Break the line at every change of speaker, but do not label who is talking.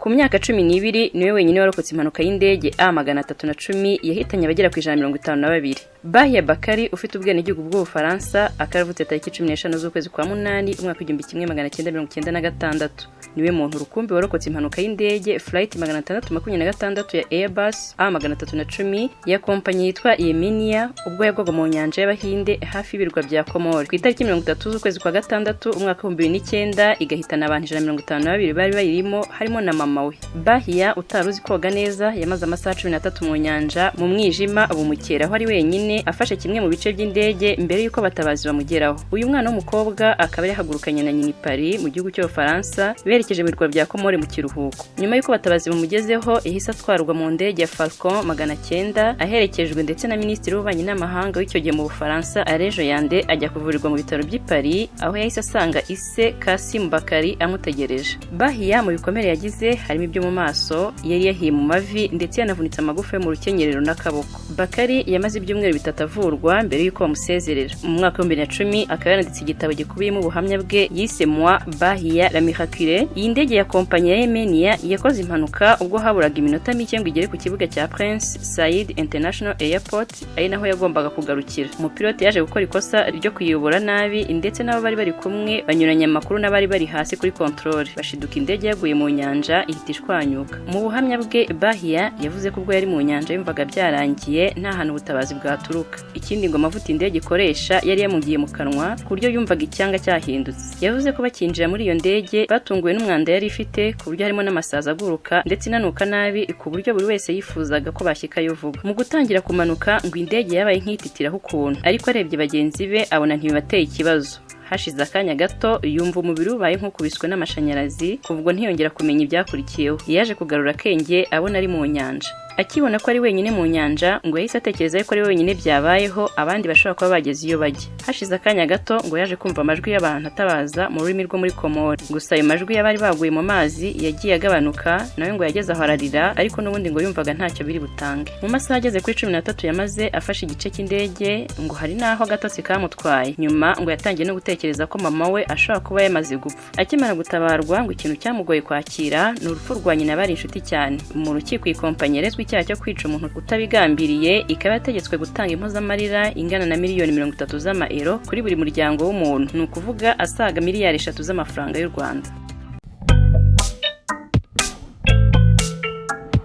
Ku myaka 12, niwe wenyine warokotse impanuka y'indege A310 yahitanye abagera ku 152. Bahia Bakari, ufite ubwenegihugu bw'Ubufaransa, akaba yaravutse tariki 15 z'ukwezi kwa munani, umwaka w'1996, niwe muntu rukumbi warokotse impanuka y'indege Flight 626 ya Airbus A310 ya kompanyi yitwa Yemenia, ubwo yagwaga mu nyanja y'Abahinde hafi y'ibirwa bya Komore ku itariki 30 z'ukwezi kwa gatandatu, umwaka w'2009, igahitana abantu 152 bari bayirimo, harimo na mama we. Bahia, utari uzi koga neza, yamaze amasaha 13 mu nyanja mu mwijima, bumukera aho ari wenyine afashe kimwe mu bice by'indege mbere y'uko abatabazi bamugeraho. Uyu mwana w'umukobwa akaba yahagurukanye na nyina i Paris mu gihugu cy'Ubufaransa, berekeje mu birwa bya Komore mu kiruhuko. Nyuma y'uko abatabazi bamugezeho, yahise atwarwa mu ndege ya Falcon 900, aherekejwe ndetse na minisitiri w'ububanyi n'amahanga w'icyo gihe mu Bufaransa, Alain Joyandet, ajya kuvurirwa mu bitaro by'i Paris, aho yahise asanga ise Kasim Bakari amutegereje. Bahia, mu bikomere yagize harimo ibyo mu maso, yari yahiye mu mavi, ndetse yanavunitse amagufa yo mu rukenyerero n'akaboko. Bakari yamaze ibyumweru 3 avurwa mbere y'uko bamusezerera. Mu mwaka wa 2010 akaba yaranditse igitabo gikubiyemo ubuhamya bwe yise "Moi Bahia la Miraculée". Iyi ndege ya kompanyi ya Yemenia yakoze impanuka ubwo haburaga iminota mike ngo igere ku kibuga cya Prince Said International Airport, ari naho yagombaga kugarukira. Umupilote yaje gukora ikosa ryo kuyobora nabi, ndetse n'abo bari bari kumwe banyuranya amakuru n'abari bari hasi kuri control, bashiduka indege yaguye mu nyanja, ihita ishwanyuka. Mu buhamya bwe, Bahia yavuze ko ubwo yari mu nyanja yumvaga byarangiye, nta hantu ubutabazi bwaturuka. Ikindi, ngo amavuta indege ikoresha yari yamugiye mu kanwa, ku buryo yumvaga icyanga cyahindutse. Yavuze ko bakinjira muri iyo ndege batunguwe n'umwanda yari ifite, ku buryo harimo n'amasazi aguruka, ndetse inanuka nabi, ku buryo buri wese yifuzaga ko bashyikayo vuba. Mu gutangira kumanuka, ngo indege yabaye nk'ititiraho ukuntu, ariko arebye bagenzi be abona ntibibateye ikibazo. Hashize akanya gato yumva umubiri ubaye nk'ukubiswe n'amashanyarazi, kuva ubwo ntiyongera kumenya ibyakurikiyeho. Yaje kugarura akenge abona ari mu nyanja. Akibona ko ari wenyine mu nyanja, ngo yahise atekereza ko ari wenyine byabayeho, abandi bashobora kuba bageze iyo bajya. Hashize akanya gato, ngo yaje kumva amajwi y'abantu atabaza mu rurimi rwo muri Komori. Gusa ayo majwi y'abari baguye mu mazi yagiye agabanuka, nawe ngo yageze aho ararira, ariko n'ubundi ngo yumvaga ntacyo biri butange. Mu masaha ageze kuri 13 yamaze afashe igice cy'indege, ngo hari n'aho agatotsi kamutwaye. Nyuma ngo yatangiye no gutekereza ko mama we ashobora kuba yamaze gupfa. Akimara gutabarwa, ngo ikintu cyamugoye kwakira ni urupfu rwa nyina bari inshuti cyane. Mu rukiko, iyi kompanyi yarezwe icyaha cyo kwica umuntu utabigambiriye, ikaba yategetswe gutanga impozamarira ingana na miliyoni 30 z'amaero kuri buri muryango w'umuntu, ni ukuvuga asaga miliyari 3 z'amafaranga y'u Rwanda.